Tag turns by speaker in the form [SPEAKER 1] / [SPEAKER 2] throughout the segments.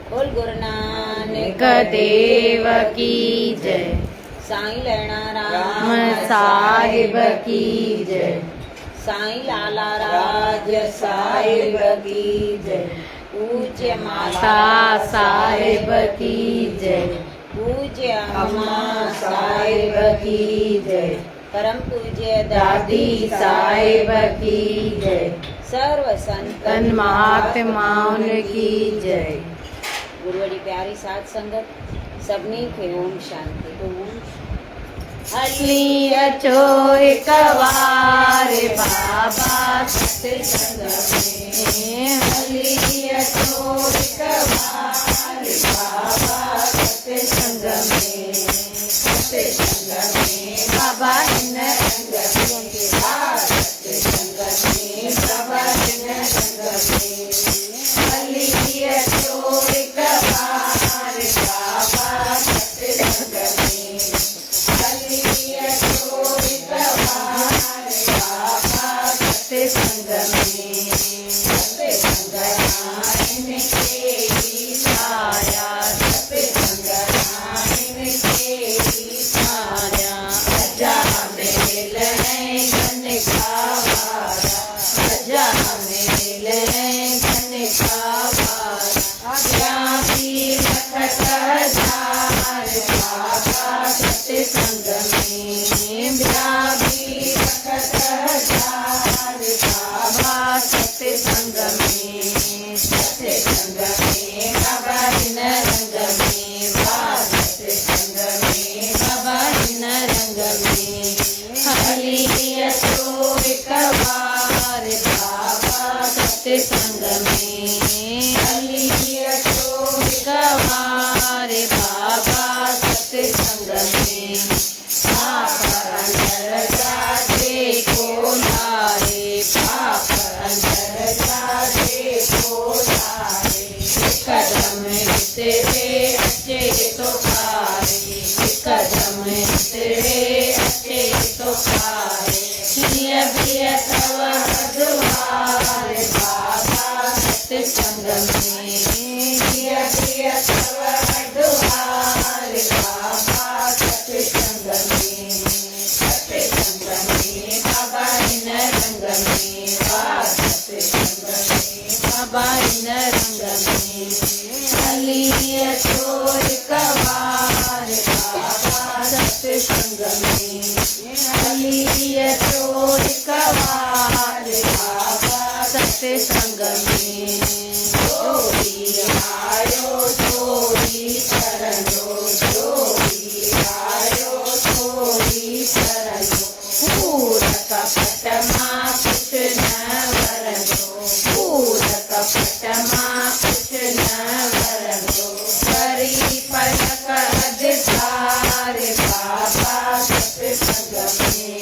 [SPEAKER 1] बोल गुरु नानक
[SPEAKER 2] देव की जय।
[SPEAKER 1] साईं लैणा
[SPEAKER 2] राम
[SPEAKER 1] राम
[SPEAKER 2] साहिब की जय।
[SPEAKER 1] साईं लाला राज
[SPEAKER 2] साहिब की जय।
[SPEAKER 1] पूज्य
[SPEAKER 2] माता
[SPEAKER 1] माता
[SPEAKER 2] साहिब की जय।
[SPEAKER 1] पूज्य
[SPEAKER 2] अम्मा
[SPEAKER 1] अम्मा
[SPEAKER 2] साहिब की जय।
[SPEAKER 1] परम पूज्य
[SPEAKER 2] दादी साहिब की जय।
[SPEAKER 1] सर्व संत
[SPEAKER 2] तन महात्माउन की जय।
[SPEAKER 1] गुरुअ जी प्यारी साध संगत, सभिनी खे ओम शांति।
[SPEAKER 2] हली अचो हिक वार बाबा सतसंग में, हली अचो हिक वार बाबा सतसंग में, सतसंग में बाबा हिन रंग में, सतसंग में बाबा हिन रंग में, हली अचो हिक वार बाबा सतसंग में, हली अचो हिक वार बाबा सतसंग में, सतसंग हिन खे ई सारिया, सतसंग हिन खे ई सारिया, अजामेल ऐं घनका वारा, अजामेल ऐं घनका वारा, ॿिया बि लख हज़ार बाबा सतसंग में, ॿिया बि लख हज़ार बाबा सतसंग में, सतसंग में बाबा हिन रंग में, वाह सतसंग में बाबा हिन रंग में, हली अचो हिक वार बाबा सतसंग में, हली अचो हिक वार बाबा सतसंग में, पाप अंदर जाते को लाहे, पाप अंदर जाते को लाहे, कदम हिते अचे तो पारे, कदम हिते अचे तो पारे, हीअं बि अथव हदवार बाबा सतसंग में, हीअं बि अथव हदवार बाबा सतसंग में, सतसंग में बाबा हिन रंग में, वाह सतसंग में बाबा हिन रंग में, हली अचो हिक वार बाबा सतसंग में, हली अचो हिक वार बाबा सतसंग में, जोगी आयो सोई करंदो, जोगी आयो सोई करंदो, कूड़ कपट मां कुझु न वरंदो, कूड़ कपट मां कुझु न वरंदो, वरी पलक अधकार बाबा सतसंग में,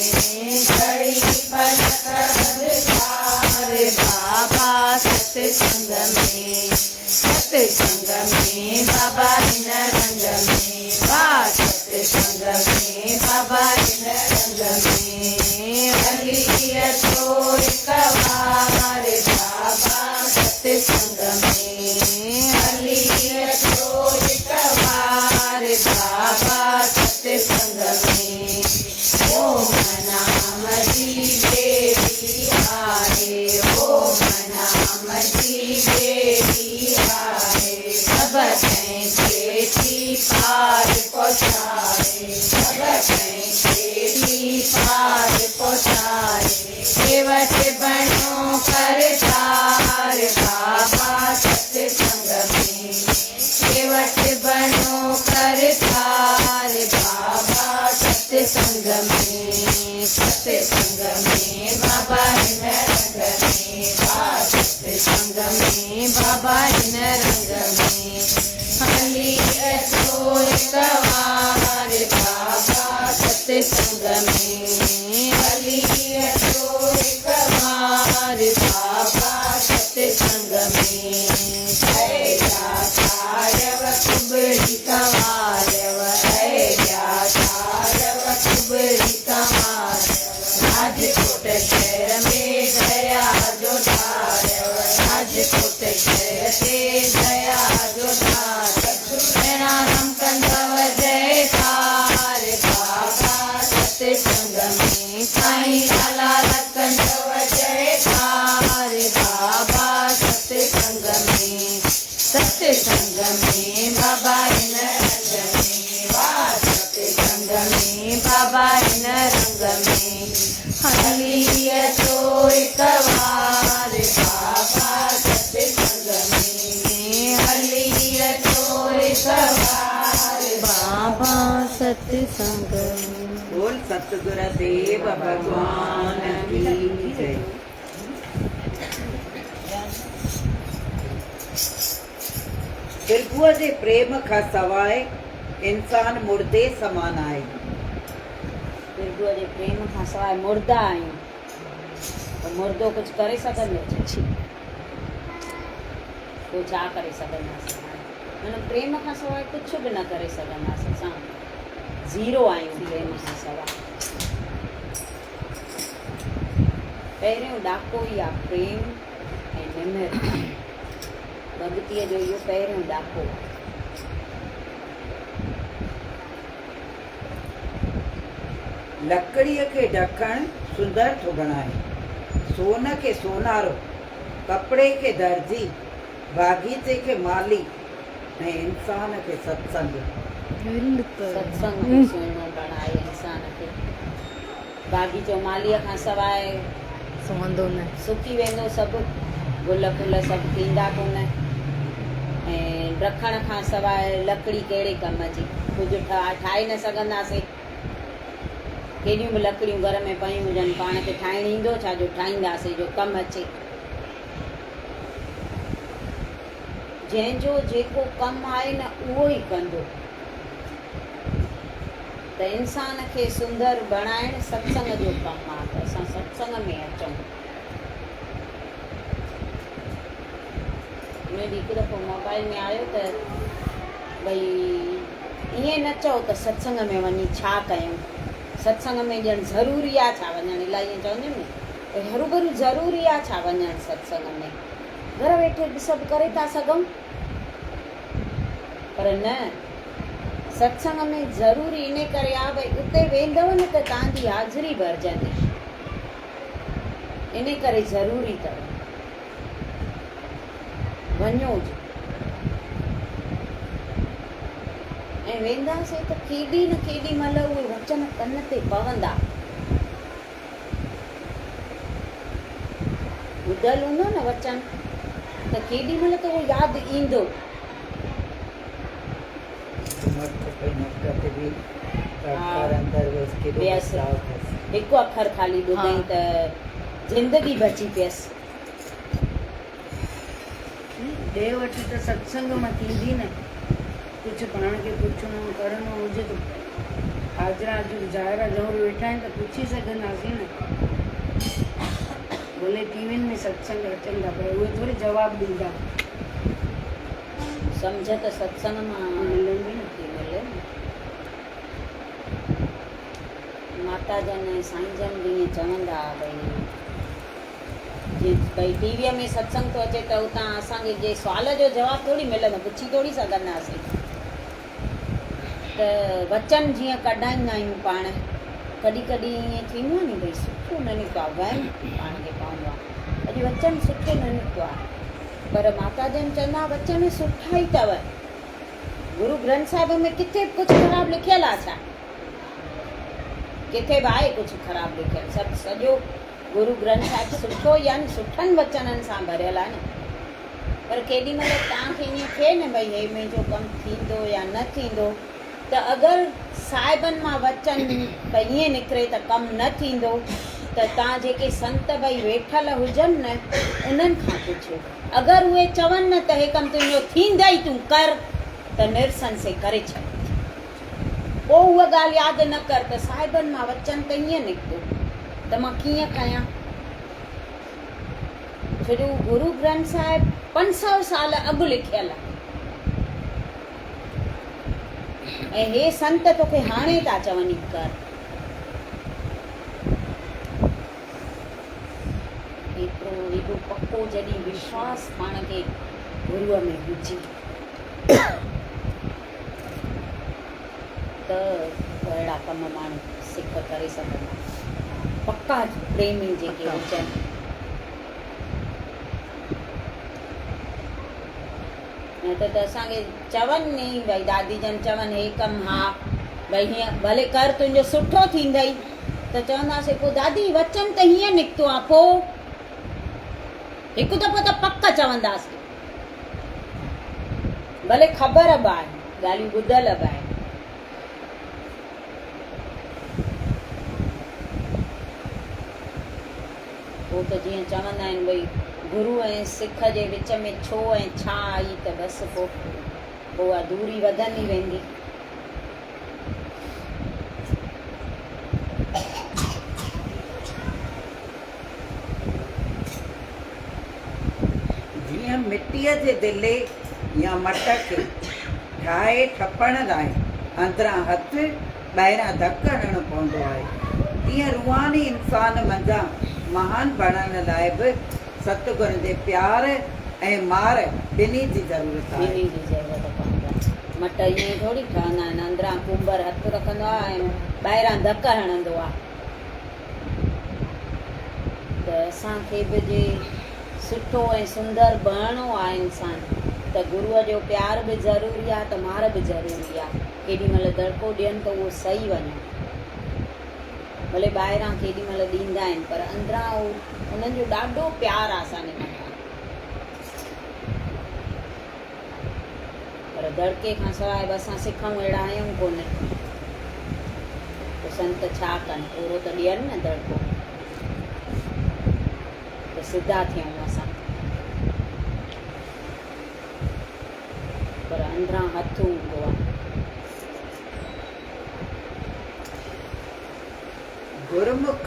[SPEAKER 2] घड़ी पलक अधकार बाबा सतसंग में, सतसंग में बाबा हिन रंग में, वाह सतसंग में बाबा हिन रंग में, हली अचो हिक वार बाबा सतसंग में, हली अचो हिक वार बाबा सतसंग में, ओम नाम जी बेड़ी आहे, ओम नाम जी बेड़ी आहे, सभ कंहिंखे थी पार पहुचाए, सभ कंहिंखे थी पार पहुचाए, केवट बणियो करतार बाबा सतसंग में, केवट बणियो करतार बाबा सतसंग में, सतसंग में बाबा हिन रंग में, वाह सतसंग में बाबा हिन रंग में, हली अचो हिक वार बाबा सतसंग में, हली अचो हिक वार बाबा सतसंग में, सारव कुबड़ी कंवारव, सारव कुबड़ी कंवारव, राजकोट शहर में दया जो धारव, राजकोट शहर ते दया जो धारव। ستسنگ ۾ بابا هن رنگ ۾، واهه ستسنگ ۾ بابا هن رنگ ۾، هلي اچو هڪ وار بابا ستسنگ ۾، هلي اچو هڪ وار بابا ستسنگ ۾.
[SPEAKER 3] بول ستگر ديو ڀڳوان ڪي جئي. پرڀوء جي پريم کان سواء انسان مڙدي سمان آهي.
[SPEAKER 1] پرڀوء جي پريم کان سواء مردا آهيون ته مردو ڪجهه ڪري سگهندو ڇا؟ پوء ڇا ڪري سگهنداسين هاڻي؟ معنيٰ پريم کان سواء ڪجهه به نه ڪري سگهنداسين اسان زيرو آهيون پريم کان سواء. پهريون ڏاڪو ئي آ پريم ۽ نمر. ڀڳتيء جو اهو پهريون ڏاڪو آ.
[SPEAKER 3] لڪڙيء کي ڍڪڻ سندر ٿو بڻائي، سون کي سونارو، ڪپڙي کي درزي، باغيچي کي مالي ۽ انسان کي ستسنگ.
[SPEAKER 1] ستسنگ ٿو سهڻو بڻائي انسان کي. باغيچو ماليء کان سواء
[SPEAKER 2] سهندو نه.
[SPEAKER 1] سڪي ويندو سڀ، گل ڦل سڀ ٿيندا ڪونه ۽ ڊکڻ کان سواء لڪڙي ڪهڙي ڪم جي، ڪجهه ٺاهي نه سگهنداسين. ڪيڏيون به لڪڙيون گهر ۾ پيون هجن، پاڻ کي ٺاهڻ ايندو ڇا جو ٺاهينداسين جو ڪم اچي. جنهن جو جيڪو ڪم آهي نه اهو ئي ڪندو. ته انسان کي سندر بڻائڻ ستسنگ جو ڪم آ ته اسان ستسنگ ۾ اچون. ان ڏينهن هڪ دفعو موبائل ۾ آيو ته ڀئي ائين نه چئو ته ستسنگ ۾ وڃي ڇا ڪيون، ستسنگ ۾ ڄڻ ضروري آ ڇا وڃڻ، الائي ائين چونديون آهن نه ڀئي هروڀرو ضروري آ ڇا وڃڻ ستسنگ ۾، گهر ويٺي به سڀ ڪري ٿا سگهون. پر نه، ستسنگ ۾ ضروري انهي ڪري آ ڀئي اتي ويندؤ نه ته توهان جي حاضري ڀرجندي، انهي ڪري ضروري اٿو وڃو جو. ۽ وينداسين ته ڪيڏي نه ڪيڏي مهل اهي وچن ڪن تي پوندا. ٻڌل هوندو نه وچن ته ڪيڏي مهل ته اهو ياد ايندو. ويس هڪ اکر خالي ٻڌئين ته زندگي بچي پيس.
[SPEAKER 4] ڏي وٺ ته ستسنگ مان ٿيندي نه. ڪجهه پاڻ کي پڇڻو ڪرڻو هجي ته حاضرا اڄ ظاهرا ضرور ويٺا آهن ته پڇي سگهنداسين نه. ڀلي ٽي وين ۾ ستسنگ اچن ٿا پر اهي ٿوري جواب ڏيندا.
[SPEAKER 1] سمجهه ته ستسنگ مان
[SPEAKER 4] ملندي نه.
[SPEAKER 1] ٿي ملي نه. ماتا جن ۽ سائين جن به ائين چوندا ها ڀئي جي ڀئي ٽي ويء ۾ ستسنگ ٿو اچي ته اتان اسان کي جي سوال جو جواب ٿوري ملندو پڇي ٿوري سگهنداسين ته وچن جيئن ڪڍائيندا آهيون پاڻ ڪڏهن ڪڏهن ائين ٿيندو آهي ني ڀئي سٺو نه نڪتو آهي وهم پاڻ کي پوندو آهي اڄ وچن سٺو نه نڪتو آهي پر ماتا جن چوندا وچن سٺا ئي اٿو گرو گرنٿ صاحب ۾ ڪٿي به ڪجهه خراب لکيل آهي ڇا ڪٿي به آهي ڪجهه خراب لکيل سڀ سڄو گرو گرنٿ صاحب سٺو ئي آهي نه سٺن وچنن سان ڀريل آهي نه پر ڪيڏي مهل توهان کي ائين ٿئي نه ڀئي هي منهنجو ڪم ٿيندو يا نه ٿيندو ته اگر صاحبن مان وچن ڀئي ائين نڪري ته ڪم نه ٿيندو ته توهان جيڪي سنت ڀئي ويٺل هجن نه انهن کان پڇو اگر اهي چون نه ته هي ڪم تنهنجو ٿيندئي تون ڪر ته نرسنسي ڪري ڇڏ. پوء اها ڳالهه ياد نه ڪر ته صاحبن مان وچن ته ائين نڪتو ته مان ڪيئن ڪيان؟ ڇو جو گرو گرنٿ صاحب 500 سال اڳ لکيل آهي ۽ هي سنت توکي هاڻي ٿا چون هي ڪر. ايترو ايڏو پڪو جڏهن وشواس پاڻ کي گروء ۾ هجي. ته اهڙا ڪم ماڻهو سک ڪري سگهندا. پڪا پريمي جيڪي هجن. نه ته ته اسان کي چون ني ڀئي دادي جن چون هي ڪم ها ڀئي هيئن ڀلي ڪر تنهنجو سٺو ٿيندئي ته چونداسين پوء دادي وچن ته هيئن نڪتو آ پوء هڪ دفعو ته پڪ چونداسين ڀلي خبر به آهي ڳالهيون ٻڌل به آهن. پوء ته جيئن چوندا آهن ڀئي گرو ۽ سک جي وچ ۾ ڇو ۽ ڇا آئي ته بس پوء اها دوري وڌندي ويندي.
[SPEAKER 3] جيئن مٽيء جي دلي يا مٽ کي ٺاهي ٺپڻ لاء اندران هٿ ٻاهران ڌڪ هڻڻو پوندو آهي، تيئن روحاني انسان منجهان مهان بڻڻ لاء به ستگرن جي پيار ۽ مار ٻنهي جي ضرورت آهي.
[SPEAKER 1] ٻنهي جي ضرورت پوندي آهي. مٽ ائين ئي ٿوري ٺهندا آهن، اندران ڪنڀر هٿ رکندو آهي ۽ ٻاهران ڌڪ هڻندو آهي. ته اسان کي به جي سٺو ۽ سندر بڻڻو آهي انسان ته گروء جو پيار به ضروري آهي ته مار به ضروري آهي. ڪيڏي مهل دڙڪو ڏين ته اهو سهي وڃو. ڀلي ٻاهران ڪيڏي مهل ڏيندا آهن پر اندران اهو انهن جو ڏاڍو پيار آهي اسان جي مٿان. پر دڙڪي کان سواء به اسان سکئون اهڙا آهيون ڪونه. پوء سنت ڇا ڪن، ٿورو ته ڏين نه دڙڪو ته سڌا ٿيون اسان. پر اندران هٿ هوندو آهي.
[SPEAKER 3] گرمک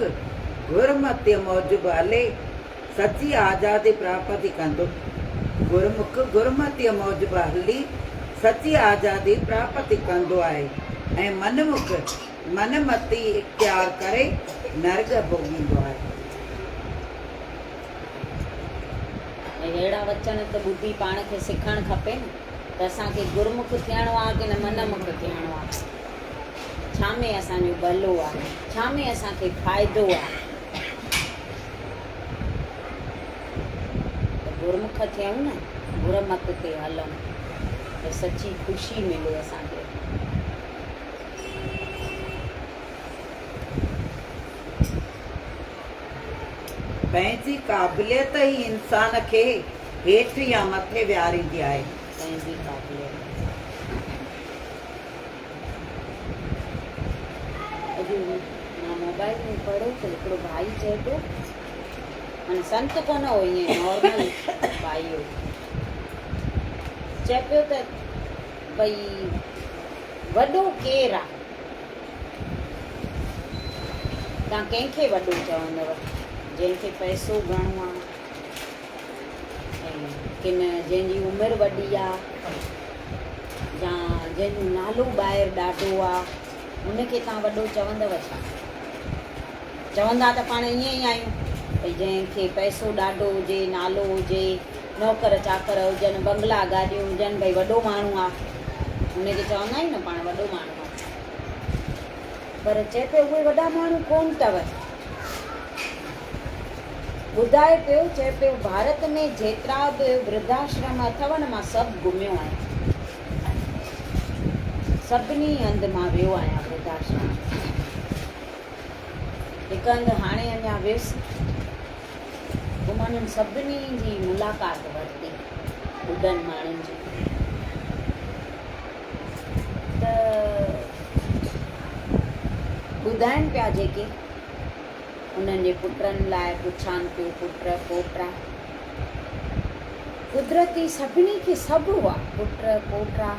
[SPEAKER 3] گرمتيء موجب هلي، سچي آزادي پراپتي ڪندو. گرمک گرمتيء موجب هلي، سچي آزادي پراپتي ڪندو آهي ۽ منمک منمتي اختيار ڪري نرڳ ڀوڳيندو آهي.
[SPEAKER 1] ۽ اهڙا وچن ته ٻڌي پاڻ کي سکڻ کپي نه ته اسان کي گرمک ٿيڻو آهي ڪي نه منمک ٿيڻو آهي. ڇا ۾ اسان جو ڀلو آهي، ڇا ۾ اسان کي فائدو آهي. ته گرمک ٿيون نه، گرمت تي هلون ته سچي خوشي ملي اسان کي.
[SPEAKER 3] پنهنجي قابليت ئي انسان کي هيٺ يا مٿي ويهاريندي آهي.
[SPEAKER 1] پنهنجي قابليت. اڄ مان موبائل ۾ پڙهيو ته هڪڙو ڀائي چئي پيو معنيٰ سنت ڪونه هو ائين نارمل ڀائي هو چئي پيو ته ڀئي وڏو ڪير آ توهان ڪنهن کي وڏو چوندؤ جنهن کي پئسو گهڻو آ ۽ ڪن جنهن جي عمر وڏي آ يا جنهن جو نالو ٻاهر ڏاڍو آ ان کي توهان وڏو چوندؤ ڇا؟ چوندا ته پاڻ ائين ئي آهيون ڀئي جنهن کي پئسو ڏاڍو هجي، نالو هجي، نوڪر چاڪر هجن، بنگلا گاڏيون هجن ڀئي وڏو ماڻهو آ ان کي چوندا آهيون نه پاڻ وڏو ماڻهو آ پر چئي پيو اهي وڏا ماڻهو ڪونه اٿو. ٻڌائي پيو، چئي پيو ڀارت ۾ جيترا به ورڌاشرم اٿو نه مان سڀ گهميو آهيان. سڀني هنڌ مان ويو آهيان ورڌاشرم. هڪ هنڌ هاڻي اڃا ويس پوء مان انهن سڀني جي ملاقات ورتي ٻڍن ماڻهن جي ته ٻڌائين پيا جيڪي انهن جي پٽن لاء پڇان پيو، پٽ، پوٽا. قدرتي سڀني کي سڀ هئا، پٽ، پوٽا،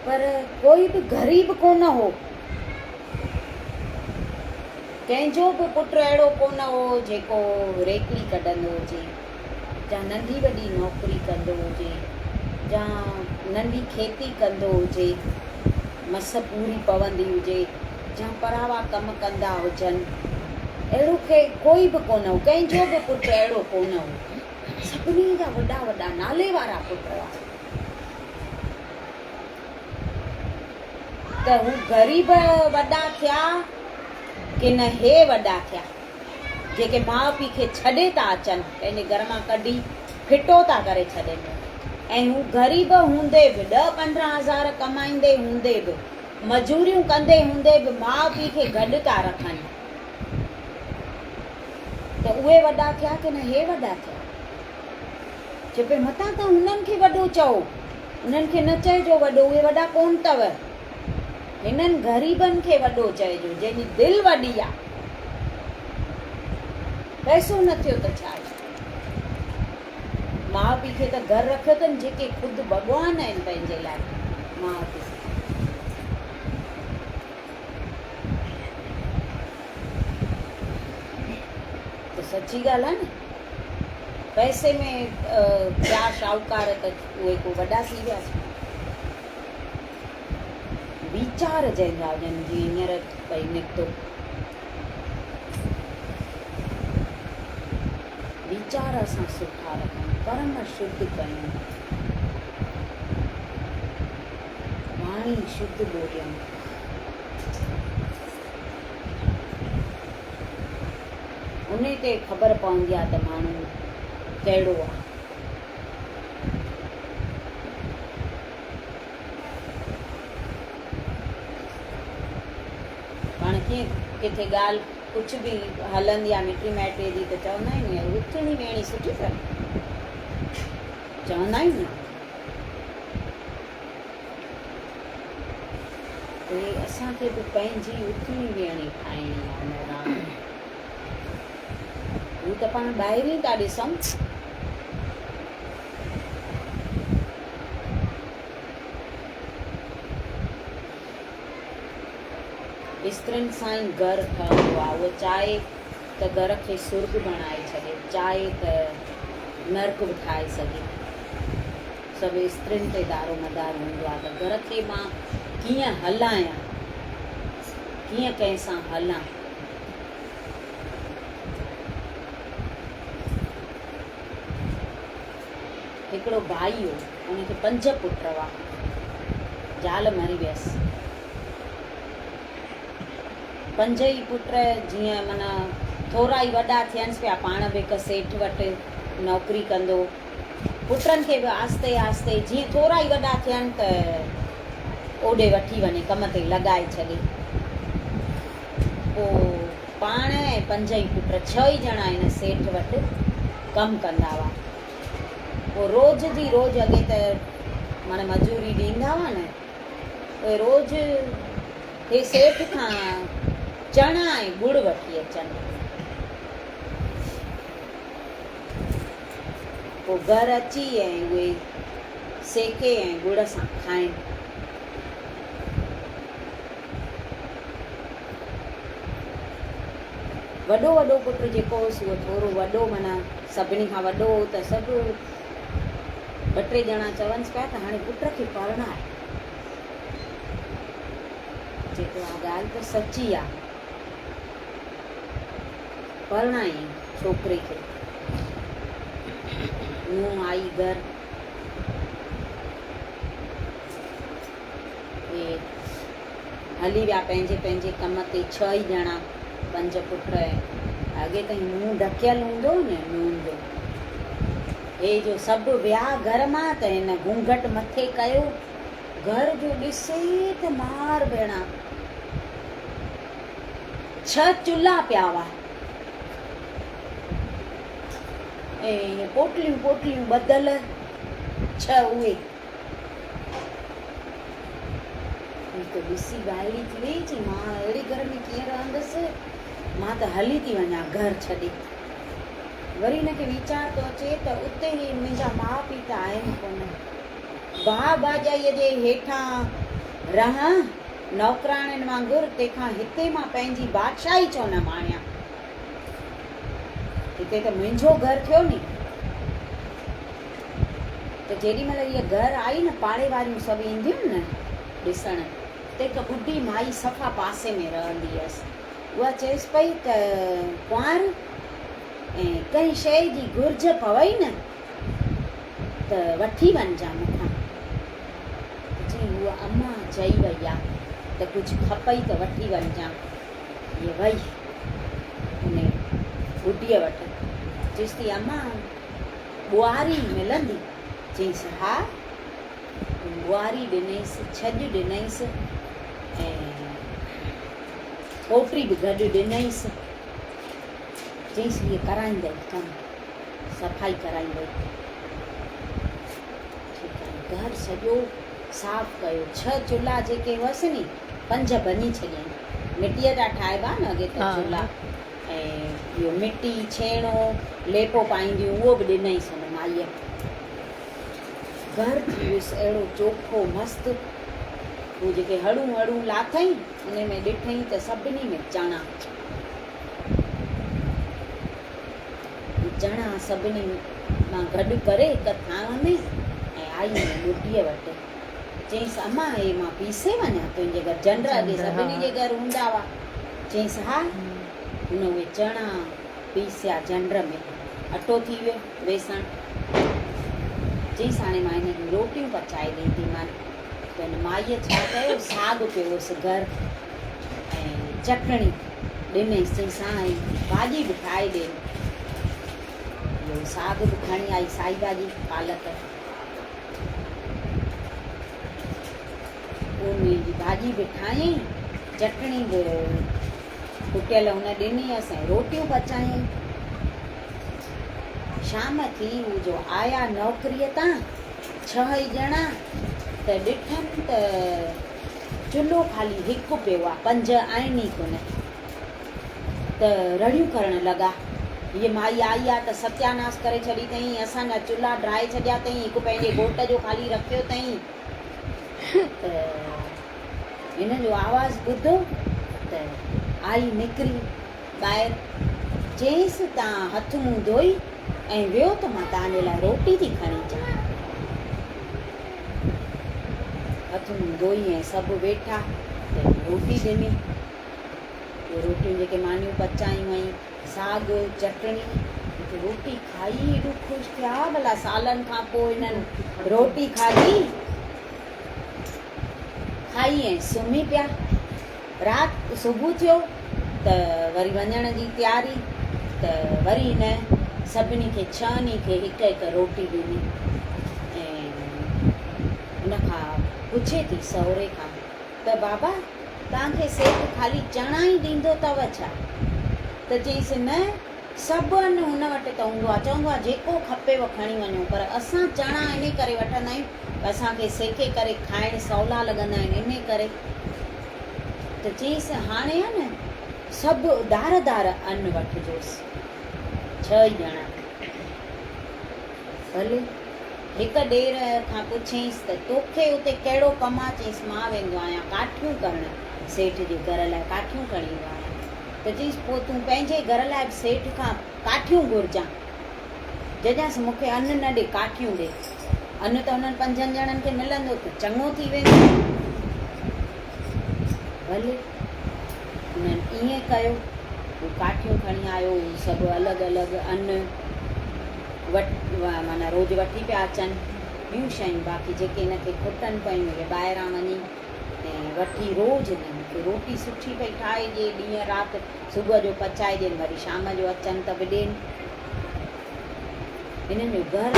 [SPEAKER 1] پر ڪوئي به غريب ڪونه هو. ڪنهن جو به پٽ اهڙو ڪونه هو جيڪو ريڪڙي ڪڍندو هجي يا ننڍي وڏي نوڪري ڪندو هجي يا ننڍي کيتي ڪندو هجي. مس پوري پوندي هجي يا پراوا ڪم ڪندا هجن، اهڙو ڪوئي به ڪونه هو، ڪنهن جو به پٽ اهڙو ڪونه هو. سڀني جا وڏا وڏا نالي وارا پٽ هئا. ته هو غريب وڏا ٿيا ڪي نه هي وڏا ٿيا، جيڪي ماء پيء کي ڇڏي ٿا اچن، پنهنجي گهر مان ڪڍي ڦٽو ٿا ڪري ڇڏين. ۽ هو غريب هوندي به ڏهه 15 هزار ڪمائيندي هوندي به مزوريون ڪندي هوندي به ماء پيء کي گڏ ٿا رکن ته اهي وڏا ٿيا ڪي نه هي وڏا ٿيا؟ چئي پئي متان توهان هنن کي وڏو چئو، انهن کي نه چئجو وڏو، اهي وڏا ڪونه اٿو. هنن غريبن کي وڏو چئجو، جنهن جي دل وڏي آ. پئسو نه ٿيو ته ڇا آهي؟ ماء پيء کي ته گهر رکيو اٿن، جيڪي خود ڀڳوان آهن پنهنجي لاء ماء پيء. ته سچي ڳالهه آهي نه. پئسي ۾ ٿيا شاهوڪار ته اهي ڪو وڏا ٿي ويا ڇا؟ ويچار جنهن جا هجن، جيئن هينئر پئي نڪتو. ويچار اسان سٺا رکون، ڪرم شڌ ڪيون، واڻي شڌ ٻوليون. انهي تي خبر پوندي آهي ته ماڻهو ڪهڙو آهي. پاڻ ڪيئن ڪٿي ڳالهه ڪجهه به هلندي آهي مٽي مائٽي جي ته چوندا آهيون يار اٿڻي ويهڻي سٺي اٿن چوندا آهيون نه. ته اسان کي به پنهنجي اٿڻي ويهڻي ٺاهڻي آهي ان راهه ۾. هو ته پاڻ ٻاهرين ٿا ڏسون. استرين سان ئي گهر ٺهندو آهي. هوء چاهي ته گهر کي سرڳ بڻائي ڇڏي، چاهي ته نرڪ به ٺاهي سگهي. سڀ استرين تي دارومدار هوندو آهي ته گهر کي مان ڪيئن هلايان، ڪيئن ڪنهن سان هلان. هڪڙو ڀائي هو، ان کي پنج پٽ هئا. زال مري ويس. پنج ئي پٽ جيئن معنيٰ ٿورا ئي وڏا ٿينس پيا، پاڻ به هڪ سيٺ وٽ نوڪري ڪندو. پٽن کي به آهستي آهستي جيئن ٿورا ئي وڏا ٿين ته اوڏي وٺي وڃي ڪم تي لڳائي ڇڏي. پوء پاڻ ۽ پنج ئي پٽ ڇهه ئي ڄڻا هن سيٺ وٽ ڪم ڪندا هئا. پوء روز جي روز اڳي ته معنيٰ مزوري ڏيندا هئا نه، اهي روز هي سيٺ کان چڻا ۽ ڳڙ وٺي اچن. پوء گهر اچي ۽ اهي سيڪي ۽ ڳڙ سان کائين. وڏو وڏو پٽ جيڪو هوس اهو ٿورو وڏو معنيٰ سڀني کان وڏو هو ته سڀ ٻه ٽي ڄڻا چونس پيا ته هاڻي پٽ کي پرڻاء. چئي ٿو اها ڳالهه ته سچي آ. پرڻايائين ڇوڪري کي. نونهن آئي گهر. اهي هلي ويا پنهنجي پنهنجي ڪم تي ڇهه ئي ڄڻا، پنج پٽ ۽ اڳي ته منهن ڍڪيل هوندو هو نه نونهن جو. هي جو سڀ ويا گهر مان ته هن گهونگهٽ مٿي ڪيو. گهر جو ڏسي ته مار ڀيڻا. ڇهه چلها پيا هئا ۽ ائين پوٽليون پوٽليون ٻڌل ڇهه اهي. هي ته ڏسي وائڙي ٿي وئي، چي مان اهڙي گهر ۾ ڪيئن رهندس، مان ته هلي ٿي وڃان گهر ڇڏي. وري هن کي ويچار ٿو اچي ته اتي هي منهنجا ماء پيء ته آهن ڪونه. ڀاء ڀاڄائيء جي هيٺان رهان، نوڪراڻين وانگر، تنهن کان هتي مان پنهنجي بادشاهي ڇو نه ماڻيان؟ هتي ته منهنجو گهر ٿيو ني. ته جيڏي مهل هيء گهر آئي نه، پاڙي واريون سڀ اينديون نه ڏسڻ، ته هڪ ٻڍي مائي صفا پاسي ۾ رهندي هيس. اها چيس پئي ته ڪنوار، ۽ ڪنهن شيء جي گهرج پوئي نه، ته وٺي وڃجان مون کان. ته چيائين هوء امان چئي وئي آ ته ڪجهه کپئي ته وٺي وڃجان. هيء وئي انهي ٻڍيء وٽ. چيس ٿي امان ٻوهاري ملندي؟ چيائينس ها. ٻوهاري ڏنئينس، ڇڄ ڏنئينس ۽ پوٽري به گڏ ڏنئينس. چيائينس هيء ڪرائيندئي ڪم، صفائي ڪرائيندئي. ٺيڪ آهي. گهر سڄو صاف ڪيو. ڇهه چلها جيڪي هئس ني، پنج ڀڃي ڇڏيائين. مٽيء جا ٺاهبا نه اڳي ته چلها ۽ اهو مٽي، ڇيڻو، ليپو پائينديون اهو به ڏنئينس هن مائيء. گهر ٿي ويس اهڙو چوکو مست. هو جيڪي هڙون وڙون لاٿائين، انهي ۾ ڏٺئين ته سڀني ۾ چڻا. چڻا سڀني مان گڏ ڪري هڪ ٿانو ۾ ۽ آئي هن ٻڍيء وٽ. چيائينس، امان هي مان پيسي وڃان تنهنجي گهر؟ جنڊ اڳي سڀني جي گهر هوندا هئا. چيائينس، ها. هن اهي چڻا پيسيا جنڊ ۾. اٽو ٿي ويو، ويسڻ. چيائينس، هاڻي مان هن جون روٽيون پچائي ڏينديمان. ته هن مائيء ڇا ڪيو، ساڳ پيو هوس گهر ۽ چٽڻي ڏنئينس. چيائينس، هان هي ڀاڄي به ٺاهي ڏي. اهو ساڳ به کڻي آئي، سائي ڀاڄي، پالڪ. ان جي ڀاڄي به ٺاهيائين، چٽڻي به ڪٽيل هن ڏنيس ۽ روٽيون پچايائين. شام ٿي، هو جو آيا نوڪريء تان ڇهه ئي ڄڻا ته ڏٺن ته چلهو خالي هڪ پيو آ، پنج آهن ئي ڪونه. ته رڙيون ڪرڻ لڳا. هيء مائي آئي آ ته ستياناس ڪري ڇڏي اٿئين، اسان جا چلها ڊاهي ڇڏيا اٿئين، هڪ پنهنجي گهوٽ جو خالي رکيو اٿئين. ته هن جو آواز ٻڌو ته آئي نڪري ٻاهر. چيائينس، توهان هٿ منهن ڌوئي ۽ ويهو ته مان توهان جي لاء روٽي ٿي کڻي اچان. هٿ منهن ڌوئي ۽ سڀ ويٺا ته هن روٽي ڏني. اهي روٽيون جيڪي مانيون پچايون ۽ ساڳ، چٽڻي، روٽي کائي ايڏو خوش ٿيا، ڀلا سالن کان پوء هنن روٽي کاڌي، کائي ۽ سمهي پيا. رات صبح ٿيو ته وري وڃڻ جي تياري ته وري هن سڀني کي ڇهن ئي کي هڪ هڪ روٽي ڏني ۽ هن کان پڇي ٿي سهري کان ته بابا توهان کي سيٺ خالي چڻا ئي ڏيندو اٿو ڇا؟ ته چيائينس نه، سڀ ان هن وٽ ته هوندو آهي، چوندو آهي جيڪو کپيو کڻي وڃو، پر اسان چڻا انهي ڪري وٺندا آهيون ته اسان کي سيڪي ڪري کائڻ سولا لڳندا آهن، انهي ڪري. ته چيائينس هاڻي آهي نه سڀ ڌار ڌار ان وٺجوس، ڇهه ئي ڄڻا. ڀلي. هڪ ڏير کان پڇيائينس ته توکي اتي ڪهڙو ڪم آ؟ چيائينس مان ويندو آهيان ڪاٺيون ڪرڻ، سيٺ جي گهر لاء ڪاٺيون کڻي ايندو آهيان. ته چيائينس پوء تون پنهنجي گهر لاء به سيٺ کان ڪاٺيون گهرجان. ججانس مون کي ان نه ڏي، ڪاٺيون ڏي. ان ته انهن پنجن ڄڻن کي ملندو ته چڱو ٿي ويندو. ڀلي. انهن ائين ڪيو. هو ڪاٺيون کڻي آيو. هو سڀ الڳ الڳ ان وٽ معنيٰ روز وٺي پيا اچن. ٻيون شيون باقي جيڪي هن کي کٽن پيون اهي ٻاهران وڃي ۽ وٺي روز هنن کي روٽي سٺي پئي ٺاهي ڏي. ڏينهن رات صبح جو پچائي ڏين وري شام جو اچن ته به ڏين. هنن جو گهر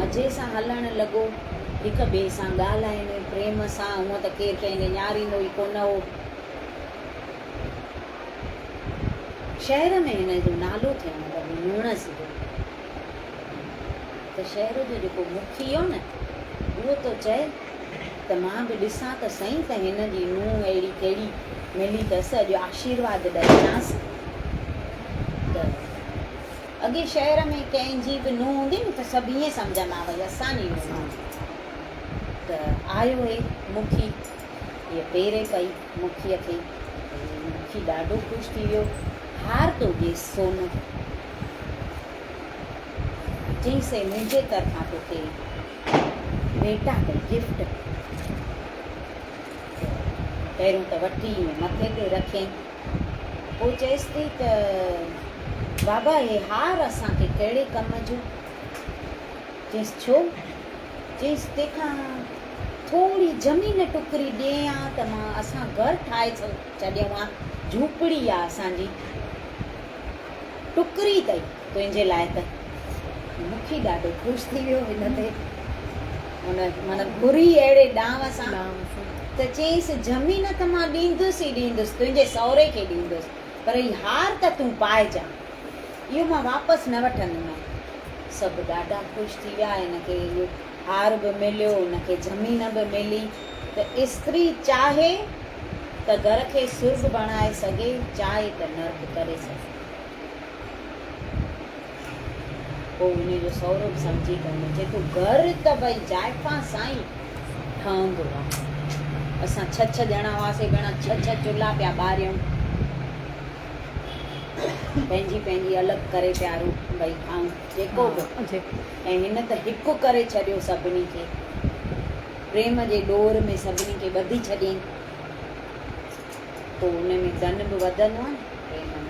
[SPEAKER 1] مزي سان هلڻ لڳو. هڪ ٻئي سان ڳالهائين پريم سان. هونء ته ڪير ڪنهن ڏي نهاريندو ئي ڪونه هو. شهر ۾ هن جو نالو ٿيڻ لڳو مڙس جو. ته شهر جو جيڪو مکي هو نه، اهو ٿو چئي ته مان به ڏسان ته سهي ته هن جي نونهن اهڙي ڪهڙي ملي اٿس، اڄ آشيرواد ڏئي اچانس. ته اڳي شهر ۾ ڪنهن جي به نونهن هوندي نه ته سڀ ائين سمجهندا هئا ڀئي اسان جي نونهن آهي. ته آيو هي مکي، هيء پيري پئي مکيء کي. مکي ڏاڍو خوش ٿي ويو. هار ٿو ڏيس سونو. چيائينس هي منهنجي طرفان توکي ڀيٽا اٿئي، گفٽ. پهريون ته وٺي ائين مٿي تي رکيائين. پوء چيس ٿي ته بابا هي هار اسان کي ڪهڙي ڪم جو؟ چيس ڇو؟ چيس تنهن کان ٿوري زمين ٽڪري ڏئين ها ته مان اسان گهر ٺاهي ڇڏيون ها، جهوپڙي آ اسان جي، ٽڪري اٿئي تنهنجي لاء ته. مکي ڏاڍو خوش ٿي ويو هن تي. ان معنيٰ گهري اهڙي ڏانء سان ته چيائينس زمين ته مان ڏيندس ئي ڏيندس، تنهنجي سهري کي ڏيندس، پر هي هار ته تون پائجان، اهو مان واپس نه وٺنديمانء. سڀ ڏاڍا خوش ٿي ويا، هن کي اهو هار به مليو، هن کي زمين به ملي ته استري چاهي ته گهر کي سرڳ بڻائي سگهي، چاهي ته نرڪ ڪري سگهي. پوء انهيء جو سهرو به سمجهي پوندو. چئي ٿو، گهر ته ڀئي زائفان سان ئي ٺهندو آ. اسان ڇهه ڇهه ڄڻا هئاسين ڀيڻا، ڇهه ڇهه چلها پيا ٻاريون. پنهنجي پنهنجي الڳ ڪري پيا ڀئي کائون جيڪو به. ۽ هن ته هڪ ڪري ڇڏيو سڀني کي. پريم جي ڏور ۾ سڀني کي ٻڌي ڇڏيائين. پوء ان ۾ ڌن به وڌندو آ نه پريم ۾.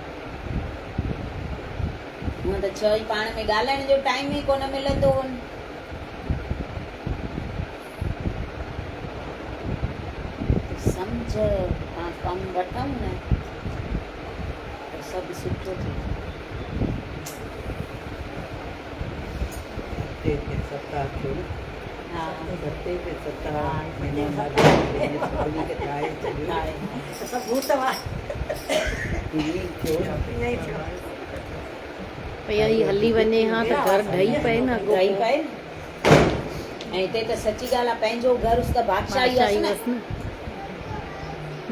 [SPEAKER 1] هونئن ته ڇهه ئي پاڻ ۾ ڳالهائڻ جو ٽائيم ئي ڪونه ملندو هون. ته سمجهه کان ڪم وٺون نه ته سڀ سٺو ٿي ويندو.
[SPEAKER 3] ستي تي ستا ٿيو نه.
[SPEAKER 1] ها.
[SPEAKER 3] ستي تي ستا هن ماڌوري سڀني کي ٺاهي ڇڏيو.
[SPEAKER 5] سڀ ڀوت هئا.
[SPEAKER 3] ائين ئي ٿيو نه.
[SPEAKER 5] ائين ئي ٿيو.
[SPEAKER 2] پئي هي هلي وڃي ها ته گهر ڊهي پئي نه اڳو
[SPEAKER 1] ڊهي پئي نه. ۽ هتي ته سچي ڳالهه آ پنهنجو گهر هوس ته بادشاهي هئس نه.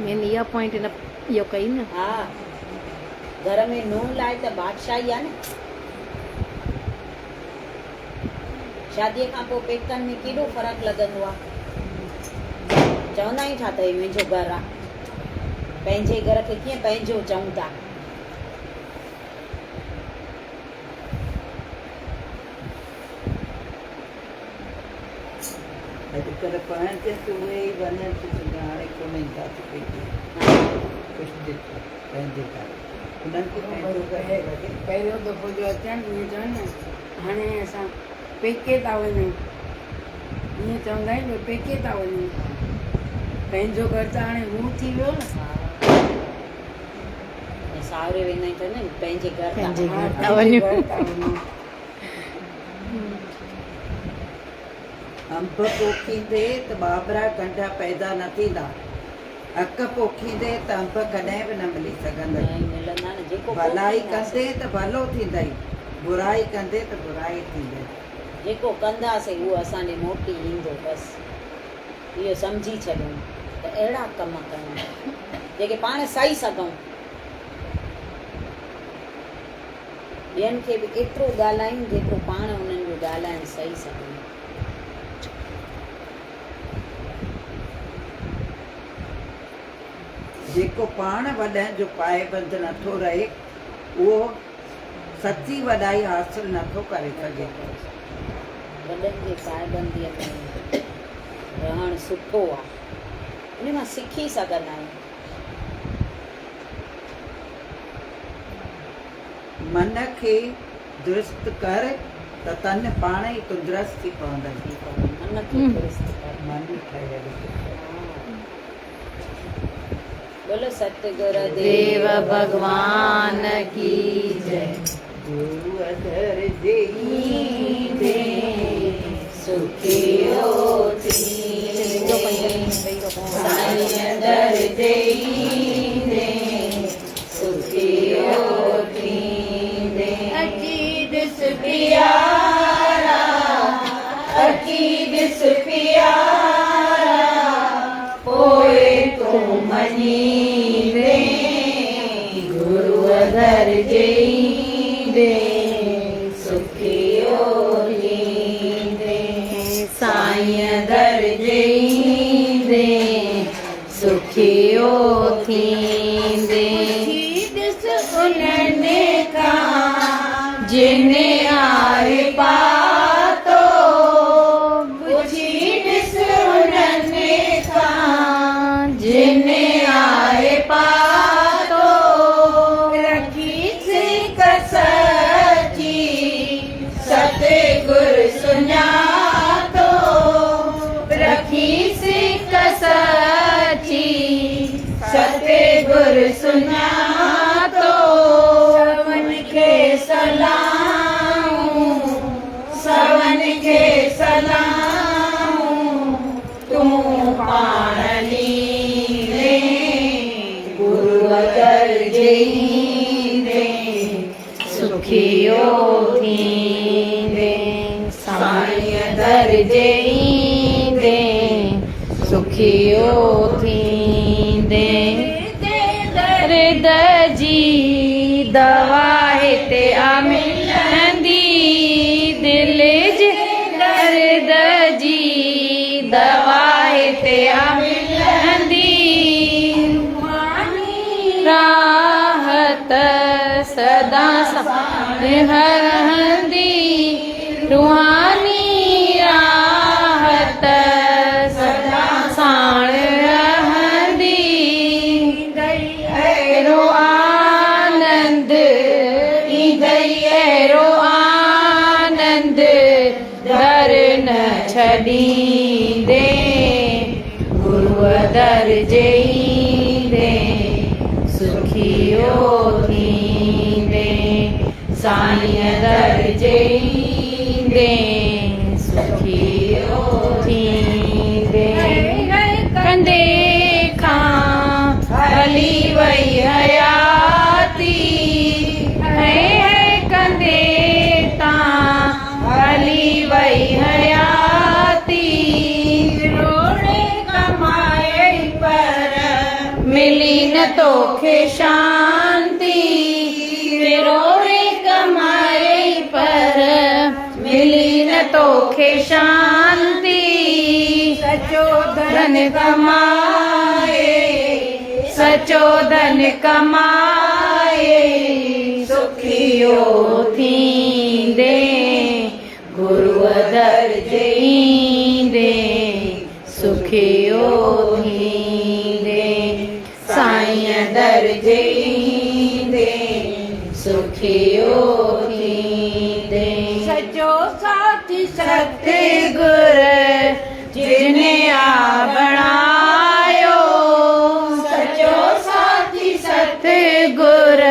[SPEAKER 2] مين اها پوائنٽ هن اهو ڪئي نه.
[SPEAKER 1] ها گهر ۾ نونهن لاء ته بادشاهي آ نه. شاديء کان پوء پيڪن ۾ ڪيڏو فرق لڳندو آ. چوندا آهيون ڇا ته هي منهنجو گهر آ. پنهنجي گهر کي ڪيئن پنهنجو چئون ٿا.
[SPEAKER 3] اڄڪلهه پرڻجن ته اهي ئي وڃن ته چوندا هاڻي ڪونه اينداسين پيڪي. خوش ٿي ٿيو پنهنجي گهر. انهن کي پنهنجو گهر ٿو لڳي.
[SPEAKER 4] پهريون دفعو جو اچڻ ائين چون نه هاڻي اسان پيڪي ٿا وڃون ائين چوندا آهن جو پيڪي ٿا وڃون پنهنجو گهر ته هاڻي هو ٿي ويو نه.
[SPEAKER 1] ۽ ساهري ويندا آهيون ته نه پنهنجي گهر ٿا
[SPEAKER 2] پنهنجي
[SPEAKER 4] ها
[SPEAKER 2] گهر ٿا
[SPEAKER 4] پنهنجي
[SPEAKER 2] وڃون.
[SPEAKER 4] گهر ٿا وڃون.
[SPEAKER 3] انب پوکيندي ته ٻاٻرا ڪنڊا پيدا نه ٿيندا. اڪ پوکيندي ته انب ڪڏهن به نه ملي سگهندئي.
[SPEAKER 1] نه ملندا نه جيڪو
[SPEAKER 3] ڀلائي
[SPEAKER 1] پوکينداسين.
[SPEAKER 3] ڪندي ته ڀلو ٿيندئي، برائي ڪندي ته برائي ٿيندئي.
[SPEAKER 1] جيڪو ڪنداسين اهو اسان ڏي موٽي ايندو بس اهو سمجهي ڇڏيون ته اهڙا ڪم ڪيون جيڪي پاڻ سهي سگهون. ٻين کي به ايترو ڳالهايون جيترو پاڻ انهن جو ڳالهائڻ سهي سگهون.
[SPEAKER 3] جيڪو پاڻ وڏن جو پائبند نٿو رهي، اهو سچي وڏائي حاصل نٿو ڪري سگهي.
[SPEAKER 1] وڏن جي پائبنديء ۾ رهڻ سٺو آهي. ان مان سکي سگهندا آهيون.
[SPEAKER 3] من کي درست ڪر ته تن پاڻ ئي تندرست ٿي پوندئي.
[SPEAKER 1] ٿي پوندو. من کي درست ڪر.
[SPEAKER 3] من ٺهيل هجي.
[SPEAKER 1] بولو ستگر
[SPEAKER 2] ديو ڀڳوان ڪي جئي.
[SPEAKER 3] گرو در جي ايندي
[SPEAKER 1] سکيو ٿيندين. سائين در جي ايندين سکيو ٿيندين.
[SPEAKER 2] اچي ڏس پيارا اچي ڏس پيارا پوء تون مڃيندين گروء در جي ايندين سکيو ٿيندين سائين در جي ايندين سکيو ٿيندين. پڇي ڏس انهن کان جن آهي پاتو. پڇي ڏس انهن کان جن آهي پاتو. رکي سڪ سچي ستگر سڃاتو. رکي سڪ سچي ستگر سڃاتو. سون کي سلام سون کي سلام. سکيو ٿيندين. درد جي دوا هتي آ ملندي، دل جي درد جي دوا هتي آ ملندي. راحت سدا ساڻ رهندي، روحاني راحت سدا ساڻ رهندي. اهڙو آنند ايندئي، اهڙو آنند در نه ڇڏيندين، گروء در جي ايندين سکيو ٿيندين، سائينء در جي ايندين سکيو ٿيندين. ڪندي کان هلي وئي حياتي، هي هي ڪندي تان هلي وئي حياتي.
[SPEAKER 1] روڙي ڪمائي پر
[SPEAKER 2] ملي نه توکي شانتي، روڙي ڪمائي پر ملي نه توکي شانتي.
[SPEAKER 4] سچو
[SPEAKER 2] ڌن ڪمائي، سچو ڌن ڪمائي سکيو ٿيندين، گروء در جي ايندين سکيو ٿيندين، سائينء در جي ايندين سکيو ٿيندين.
[SPEAKER 4] سچو ساٿي
[SPEAKER 2] ستگر جن آ بڻايو، سچو ساٿي ستگر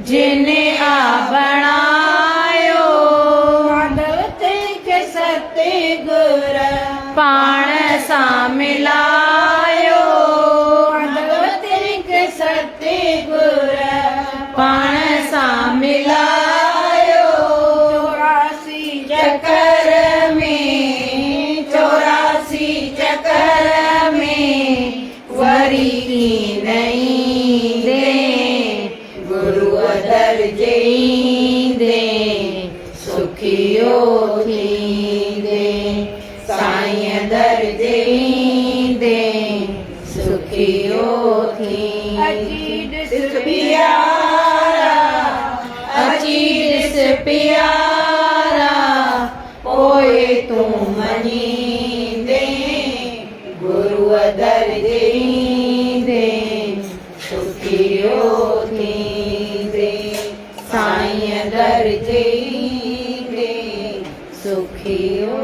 [SPEAKER 2] جن آ بڻايو.
[SPEAKER 4] ماڌو تنهن کي ستگر
[SPEAKER 2] پاڻ سان ملايو،
[SPEAKER 4] ماڌو تنهن کي ستگر
[SPEAKER 2] پاڻ سان ملايو.
[SPEAKER 4] 84
[SPEAKER 2] چڪر ۾، 84 چڪر ۾ وري ڪين ايندين، گروء در جي ايندين سکيو ٿيندين، سائينء در جي ايندين سکيو ٿيندين.
[SPEAKER 4] اچي ڏس
[SPEAKER 2] پيارا، اچي ڏس پيارا، پوءِ تون مڃيندين، گروء در جي ايندين سکيو ٿيندين، سائينء در جي ايندين سکيو.